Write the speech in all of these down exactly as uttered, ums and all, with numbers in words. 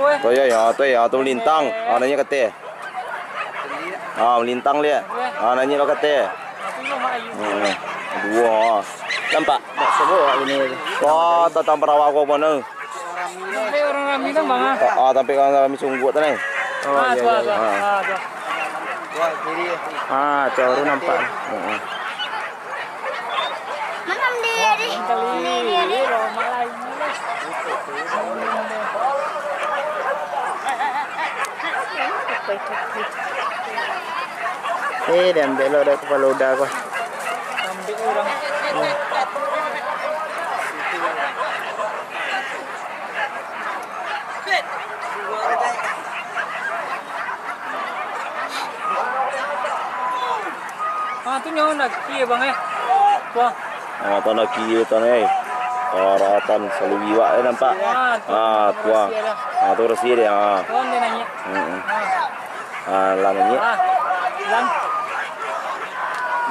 Tu yo, yo, tu yo, tu malintang. Ah, naiak ka ateh. Ah, malintang liak. Ah, naiak lo ka ateh. Hmm. Duo, ah. Nampak? Tak sebut ini. Wah, tatang parawa ko mano? Sampai urang rami kan, Bang, ah? Ah, ah, sampai urang rami sungguak tu, nai. Oh, ah, iya, tu, iya, tu, iya. Ah. Ah, tu. Ah, tu baru nampak. Hmm. Mana dia, dia? Ini dia, dia. Eh, diambil lo dari kepala uda ko. Ambil orang. Hmm. Ah, tu nyawa nak kiri, Bang, eh. Wah. Ah, tanah kiri tanah, eh. Karatan saluwi wak, eh, nampak. Ah, tu. Ah, tu, ah. Ah, tu rasi dia, ah. Tuan dia nanya. Hmm. Ah. Ah, lah naiak. Ah, ulang.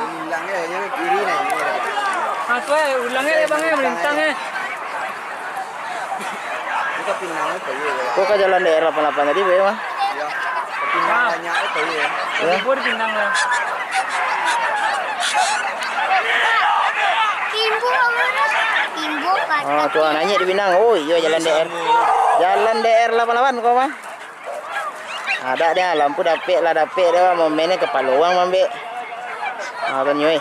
Ulang, eh, yang kiri naiak. Ah, tu, eh, ulang, eh, Bang, eh, malintang, eh. Ko ka jalan D R lapan lapan tadi, Bang, mah? Yo. Pinang banyak tu, yo. Yo. Bubur pinang lah. Timbuk apa? Timbuk kata. Ah, tu, ah, naiak di Pinang. Oh, iyo, jalan D R. Jalan D R lapan lapan ko mah. Ada dia, lampu dapek lah, dapek dia, momennya kepala uang mambek. Ah, kan, yoi.